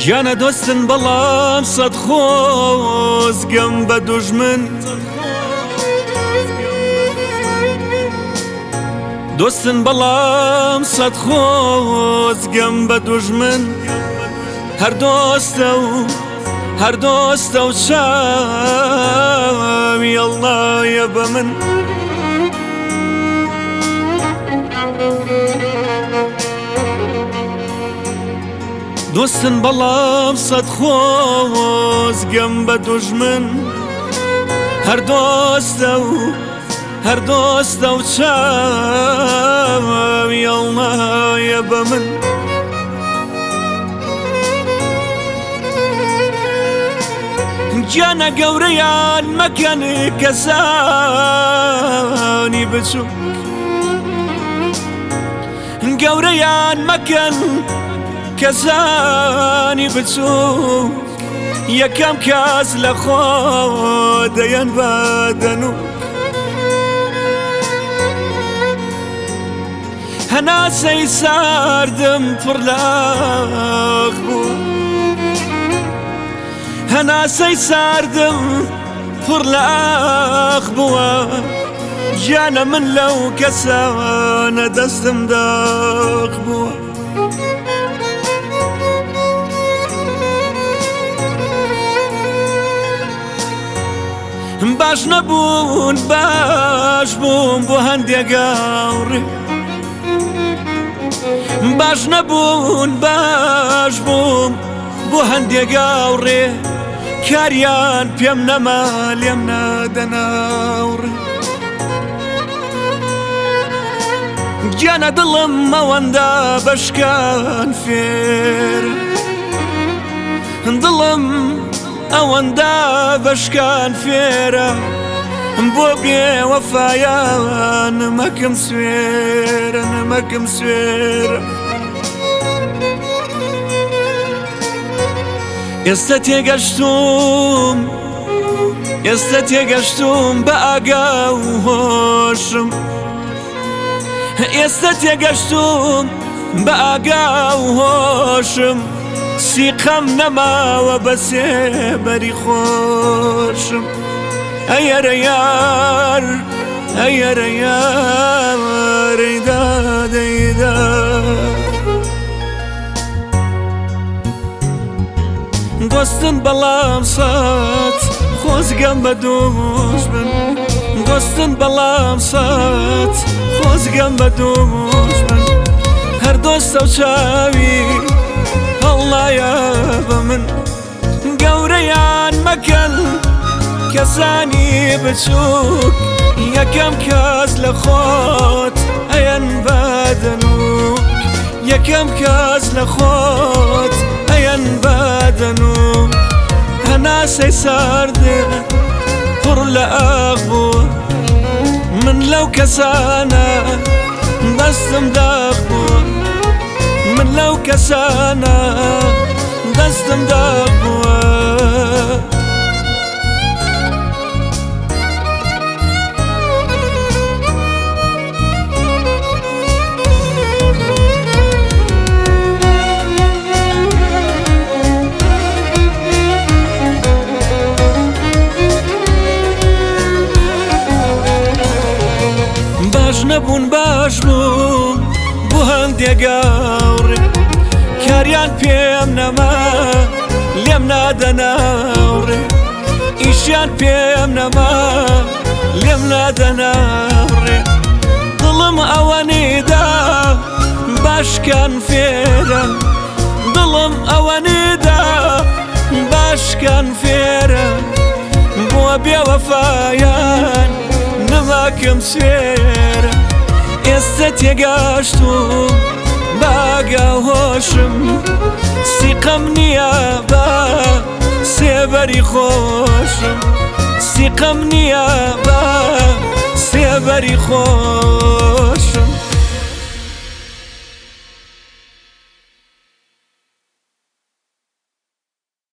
گیانە دۆستن بەڵام سەد خۆزگەم بە دوژمن. دۆستن بەڵام سەد خۆزگەم بە دوژمن. هەر دۆستە و هەر دۆستە و چاوی ئەڵڵایە بە من. دۆستن بەڵام سەد خۆزگەم بە دوژمن. هەر دۆستە و هەر دۆستە و چاوی ئەڵڵایە بە من. گیانە گەورەیان مەکەن کەسانی بچووک، گەورەیان مەکەن کەسانی بچووک. یەکەم کەس لە خۆ دەیەن بەدەنوک. هەناسەی ساردم پڕ لە ئاخ بوو، هەناسەی ساردم پڕ لە ئاخ بووە. گیانە من لەو کەسانە دەستم داخ بووە. باش نەبوون باش بووم بۆ هەندێک گاوڕێ، باش نەبوون باش بووم بۆ هەندێک گاوڕێ. کاریان پێم نەما لێم نادەناوڕێ. گیانە دڵم ئەوەندە بەشکان فێرە، دڵم ئەوەندە بەشکان فێرە. بۆ بێوەفایان نمەکم سوێرە، نمەکم سوێرە. ئێستا تێگەشتوم، ئێستا تێگەشتوم بە ئاگا و هۆشم. ئێستا تێگەشتوم بە ئاگا و هۆشم. سیقەم نەماوە بە سێبەری خۆشم. ئەیەرە یار، ئەیەرە یار، ئەیدا دەیدا. دۆستن بەڵام سەد خۆزگەم بە دوژمن. دۆستن بەڵام سەد خۆزگەم بە دوژمن. هەر دۆستە و چاوی هەڵنایە بە من. گەورەیان مەکەن کەسانی بچووک، یەکەم کەس لە خۆت ئەیەن بەدەنوک. یەکەم کەس لە خۆت ئەیەن بەدەنوک. هەناسەی ساردە پڕ لە ئاخ بوو، من لەو کەسانە دەستم داخ بوو. من لەو کەسانە دەستم داخ بووە. باش نەبوون باش بووم بۆ هەندێک گاوڕێ. کاریان پێم نەما لێم نادەناوڕێ. ئیشیان پێم نەما لێم نادەناوڕێ. دڵم ئەوەنیدا باشکان فێرە، دڵم ئەوەنیدا باشکان فێرە. بۆ بێوەفایان نماکەم سوێرە. ئێستا تێگەشتوم باگا هۆشم، سیقەم نییە بە سێبەری خۆشم. سیقەم نییە بە سێبەری خۆشم.